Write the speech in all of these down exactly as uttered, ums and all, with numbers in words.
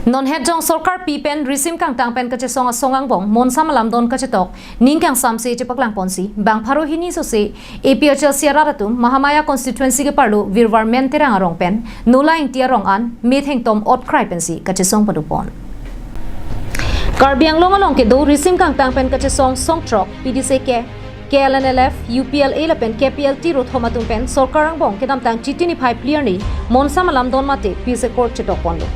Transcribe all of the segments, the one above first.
Non het jong sorkar pi pen risim kangtang pen kachesong asong angbong monsam alamdon kachetok ning kangsamse chepaklang ponsi bang pharo hini sose A P H L C arat atum Mahamaya constituency keparlo Virvarmen Terang arong pen Nola Ingti arong an metheng tom otkrai pensi kachesong pado pon. Karbi Anglong along kedo risim kangtang pen kachesong songthrok P D C K, K L N L F, U P L A lapen K P L T rothom atum pen sorkar angbong kedamtang Chiti niphai phli arni monsam alamdon mate peace accord chetok ponlo.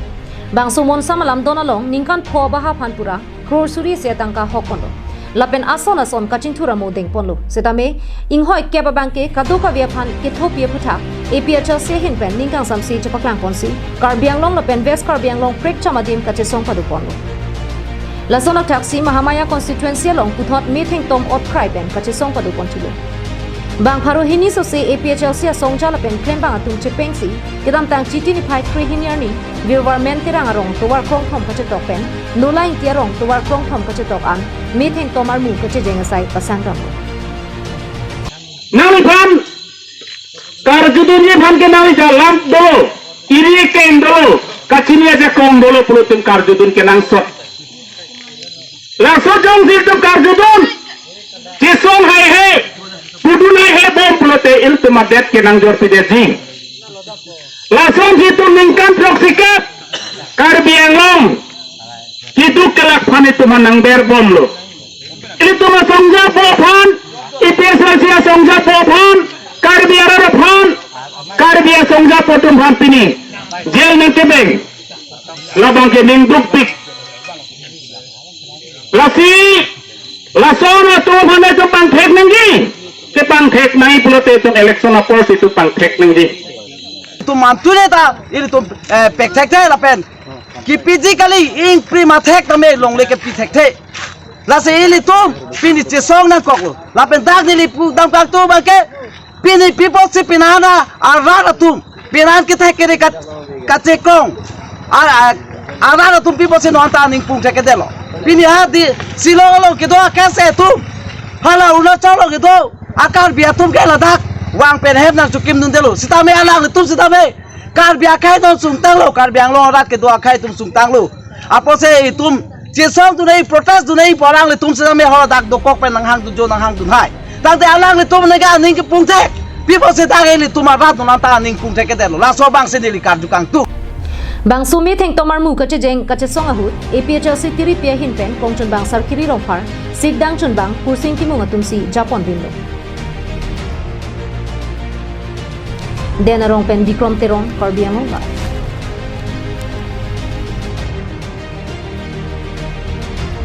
Bangso monsam alamdon along ningkan pho abaha aphan pura crore suri isi atangka hok ponlo. Lapen ason ason kachingthur amo deng ponlo. Setame inghoi kep abangke kadokave aphan kethopi aphuthak A P H L C ahin pen ning kangsamse chepaklang ponsi Karbi Anglong lapen West Karbi Anglong prekcham adim kachesong pado ponlo. Lason athaksi Mahamaya constituency along puthot metheng tom otkrai pen kachesong pado ponchilo. Bang pharo hini sose A P H L C asongja lapen klembang atum chepengsi kedamtang Chiti niphai kre hini arni Virvarmen Terang arong tovar krongthom kachetok pen Nola Ingti arong tovar krongthom kachetok an metheng tom armu kachejeng asai pasang ramlo. Nangliphan karjudunji aphan ke nangli jalam dolo, iri keng dolo, kachini ajakong dolo pulote karjudun kenangsot. Laso jongsi itum karjudun chesong haihe, pudun haihe bom pulote ilitum adet kenangjor pidetji. Lasonsi itum ningkan throksikep Karbi Anglong keduk kelak aphan itum nangber bomlo. Ilitum asongjapo aphan, A P H L C asongjapo aphan, Karbi arat aphan, Karbi asongjapo atum aphan pini jail nangkebeng. Labang ke ning dukpik. Lasi, lason atum aphan itum pangthek nangji. Kepangthek nangji pulote itum election apor si itum pangthek nangji. Itum mantu neta, ilitum, eh, pekthekthe lapen kipiji kali, ingpri mathek tame longle kepi thekthe. Lasi ilitum pini chesong nangkoklo. Lapen dak neli pudam kangtung abangke pini piposi pinana arat atum, pinan kethek kere kat, kachekong. Ar, ar, arat atum piposi non ta aning pung thekthedetlo. Pini ha di Shillong along kedo akese atum, hala Arunachal along kedo a-Karbi atum ke ladak vang pen hem nangchekimdundetlo. Sitame alanglitum sitame Karbi akhei atum sungtanglo, Karbi Anglong arat kedo akhei atum sungtanglo. Apotsi itum chesongdun nangji, protestdun nangji pu alanglitum sitame hor dak dokok pen nanghangdunjo, nanghangdunhai. Tangte alanglitum nega aning kepung thek. Piposi dak ilitum arat non ta aning pung thekthedetlo. Laso abangsi neli karju kangtung. Bangso metheng tom armu kachejeng kachesong ahut A P H L C tiripi ahin pen Kongchunbang Sarkiri Rongphar, Sikdang Chunbang, Kursing Timung atumsi japon binlo. Den arong pen Bikrom Teron, Karbi Anglong Live.